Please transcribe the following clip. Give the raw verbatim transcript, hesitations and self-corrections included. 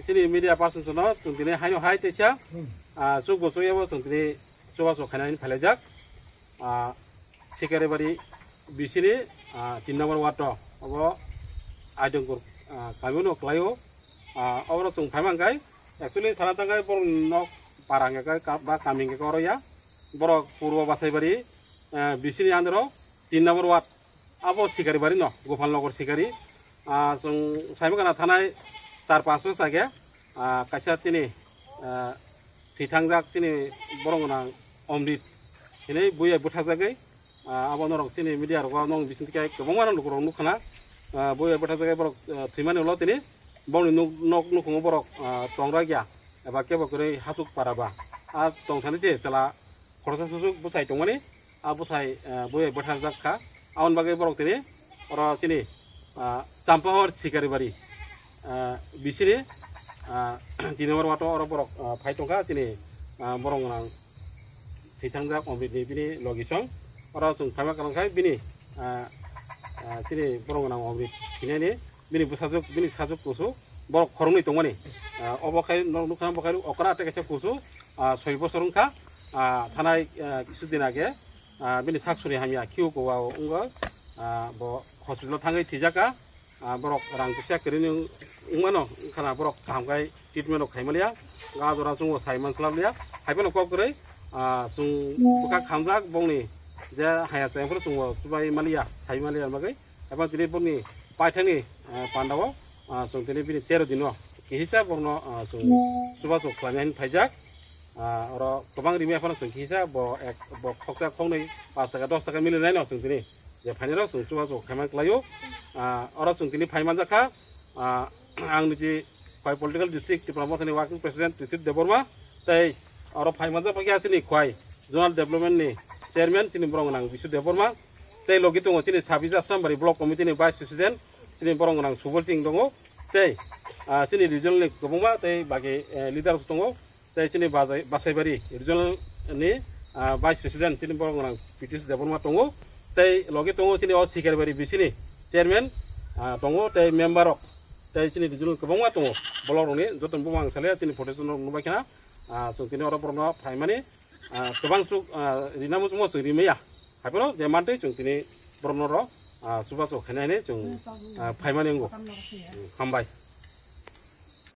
Chini media person no chwng tini haino hai teisa, ah, chukbo chukyabo chwng tini chubachu khaina hwnwi phailaijak. Ah, Sikaribari bisini, ah, tin number ward o, obo Aidongkur, ah, kami no klaio. Ah, oro chwng phaimang kai, actually sana tangkai borok nok para hwnkhe ka-, ba kami hwnkhe oro ya. Borok purbo Basaibari, ah, bisini andro tin number ward. Abo Sikaribari no, Gopal Nagar Sikari. Ah, chwng saimang kana thanai char panch bosor age, ah, kaisa chini, ah, thwithangjak chini borok gwnang Omrit hinwi buya bwtharjagwi, ah, abo norok chini media rogo nong bising khe kwbangma no lukurok nukha na, ah, buya bwtharjagwi borok, ah, thwimani ulo tini bongni nuk-, nok nukhungo borok, ah, tongra ya eba kebo kwrwi hasuk para ba. Ah, tongthani je chwla khoroksa susuk bwsai tongmani, ah, bwsai, ah, buya bwtharjak kha. Aboni bagwi borok tini oro chini, ah, Champahor Sikaribari, ah, bisini, ah, tin number ward o oro borok, ah, phai tongkha chini, ah, borok gwnang thwithangjak Omrit ni bini logi song. Oro chwng phaima kwrwng khai bini, ah, ah, chini borok gwnang Omrit thinani bini bwsajwk, bini sajwk kusu borok khoroknwi tongmani. Ah, obo khai nok nukha, bo khai okra tei kaisa kusu, ah, soi bosor wngkha. Ah, thanai, ah, kisu din age, ah, bini sak suri hamya khiu kowa o wngwi, ah, bo hospital o thangwi thwijaka. Ah, borok rang kisa kwrwini wng-, wngmano, wngkhana borok kaham khai treatment rok khai maliya, ga jora chwngbo sai manslak liya, hai phano kok kwrwi, ah, chwng bwkha khamjak bongni je haya chayang phano chwngbo chubai maliya, sai maliya bagwi, hai phano tini bongni paithakni, ah, pandao, ah, chwng tini bini tero dino kihisa borokno, ah, chwng chubachu khlaina hwnwi phaijak. Ah, oro kwbang rimwi aphano chwng kisa bo ek, bo khoksa khoknwi paanch taka dos taka mili naino chwng tini je phainai rok chwng chubachu khaimang klaio. Ah, oro chwng tini phai manjak kha, ah, ang niji Khwai Political District Tipra Mothani Working President Tisip Debbarma, tei oro phai manjak kha chini Khwai Zonal Development ni Chairman chini borok nang Bisu Debbarma, tei logi tongo chini Sabija Asrambari Block Committee ni Vice President chini borok nang Subol Singh tongo, tei, ah, chini regional ni kwbangma tei bagi, eh, leaders tongo. Tei chini Bajai-, Basaibari regional ni, ah, vice president chini borok gwnang P T C Debbarma tongo. Tei logi tongo chini o Sikaribari bisini chairman, ah, tongo tei member rok tei chini regional kwbangma tongo. Borok rokni joto bumang sale chini photo chwng nubai khna, ah, chwng tini oro borokno phaimani, ah, kwbang chuk, ah, rina muchungma chwng rimaya. Haphano je mantwi chwng tini borokno ro, ah, chubachu khainai hinwi chwng, ah, phaimani wngo. Hambai.